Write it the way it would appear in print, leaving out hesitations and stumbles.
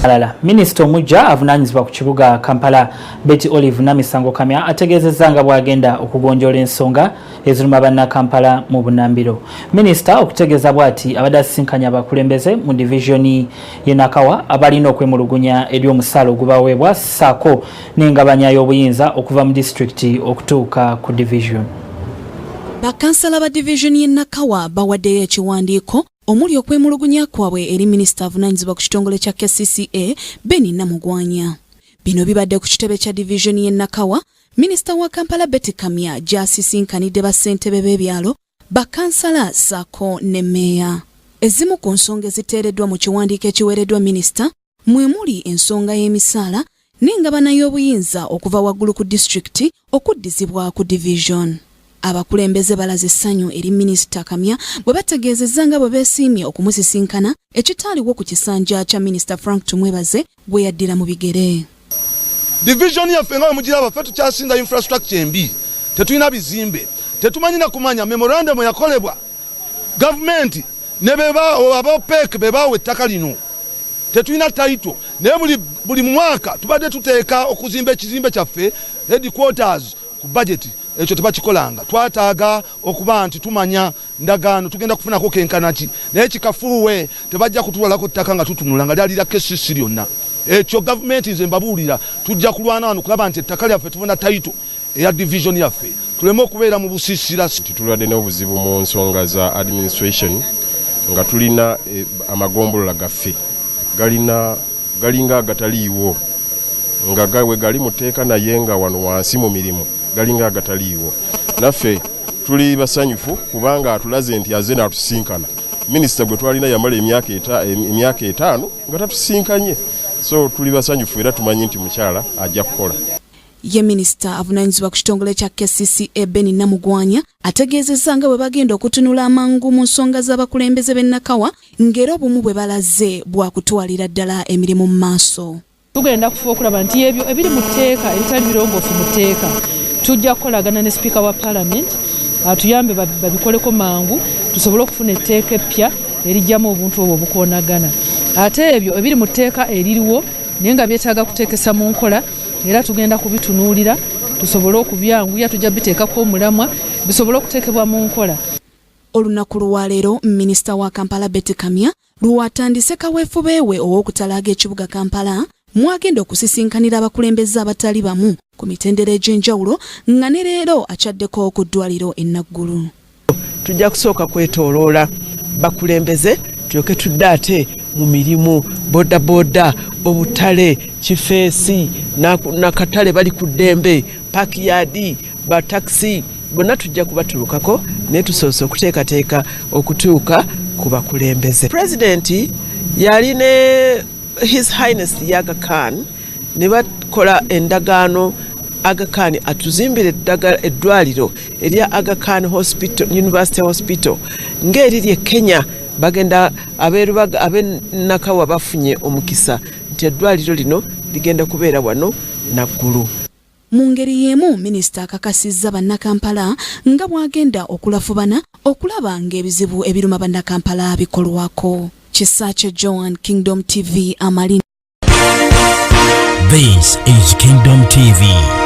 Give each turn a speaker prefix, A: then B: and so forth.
A: Alala, minisita omujja avunaanyizibwa ku kibuga Kampala, Betty Olive Namisango Kamya, ategeezezza nga bw'agenda okugonjoola ensonga eziruma bannakampala mu bunambiro. Minisita okutegeeza bw'ati abadde asisinkanye abakulembeze mu divizoni y'e Nakawa abalina okwemulugunya eri omusaala ogubaweebwa ssaako n'engabanya y'obuyinza okuva mu disitulikiti okutuuka ku divizoni.
B: Bakansala ba divizoni y'e Nakawa bawaddeyo ekiwandiiko omuli okwemulugunya kwabwe eri minisita avunaanyizibwa ku kitongole kya KCCA, Benny Namugwanya. Bino bibadde ku kitebe kya divizoni y'e Nakawa, minisita wa Kampala Betty Kamya gy'asisinkanidde bassentebe b'ebyalo, bakansala ssaako ne mmeeya. Ezimu ku nsonga eziteereddwa mu kiwandiiko ekiweereddwa minisita mwe muli ensonga y'emisaala n'engabana y'obuyinza okuva waggulu ku disitulikiti okuddizibwa ku division. Abakulembeze balaze essanyu eri minisita Kamya bwe bategeezezza nga bwe beesiimye okumusisinkana, ekitaaliwo ku kisanja kya minisita Frank Tumwebaze gwe yaddira mu bigere.
C: Division yaffe nga bwemugiraba, ffe tukyasinza infrastructure embi, tetulina bizimbe, tetumanyi na kumanya memorandum yakolebwa gavumenti ne aba OPEC bebaawa ettaka lino, tetulina title. Naye buli mwaka tubadde tuteeka okuzimba ekizimbe kyaffe, headquarters, ku budget. Ekyo tebakikolanga. Twetaaga okuba nti tumanya ndagaano tugenda kufunako kenkanaki, naye kikafuuwe, tebajja kutwalako ttaka nga tutunula nga lyalira KCC lyonna. Ekyo gavumenti, nze mbabuulira, tujja kulwana wano kulaba nti ettaka lyaffe tufuna title eya division yaffe, tuleme okubeera mu busiisira.
D: Nti tulwadde n'obuzibu mu nsonga za administration nga tulina amagombolola gaffe galina galinga agataliiwo, nga we gali mu tteeka, naye nga wano wansi mu mirimu galinga agataliiwo. Naffe tuli basanyufu kubanga atulaze nti aze n'atusinkana. Minisita gwe twalina yamala emyaka 5 nga tatusinkanye, so tuli basanyufu era tumanyi nti mukyala ajja kukola.
B: Ye minisita avunaanyizibwa ku kitongole kya KCCA, Benny Namugwanya, ategeezezza nga bwe bagenda okutunula amangu mu nsonga z'abakulembeze b'e Nakawa, ng'era obumu bwe balaze bwakutwalira ddala emirimu mu maaso.
E: Tugenda kufuba okulaba nti ebyo ebiri mu tteeka ebitali birongoofu mu tteeka, tujja kukolagana ne sipiika wa paalamenti atuyambe babikoleko mangu, tusobole okufuna etteeka eppya erijjamu obuntu obwo obukoonagana. Ate ebyo ebiri mu tteeka eririwo naye nga byetaaga kuteekesa mu nkola, era tugenda kubitunuulira tusobole okubyanguya. Tujja biteekako omulamwa bisobole okuteekebwa mu nkola.
B: Olunaku lwaleero minisita wa Kampala Betty Kamya lwatandise kaweefube we ow'okutalaaga ekibuga Kampala, mwagenda okusisinkanira abakulembeze abatali bamu ku mitendera egy'enjawulo, nga ne leero akyaddeko ku ddwaliro e Naggulu.
F: Tujja kusooka kwetooloola bakulembeze, tulyoke tudde ate mu mirimu, bodaboda, obutale, kifeesi, nakatale, bali ku ddembe, Park Yard, batakisi bonna tujja kubatulukako, naye tusoose okuteekateeka okutuuka ku bakulembeze. Pulezidenti yali ne His Highness Aga Khan ne bakola endagaano, Aga Khan atuzimbire eddwaliro erya Aga Khan Hospital, University Hospital, ng'eriri e Kenya. Bagenda abeerubaga ab'e Nakawa bafunye omukisa nti eddwaliro lino ligenda kubeera wano Naggulu.
B: Mu ngeri y'emu, minisita akakasizza bannakampala nga bw'agenda okulafubana okulaba ng'ebizibu ebiruma bannakampala bikolwako. Kisaakye Joan, Kingdom TV, Amalina.
G: This is Kingdom TV.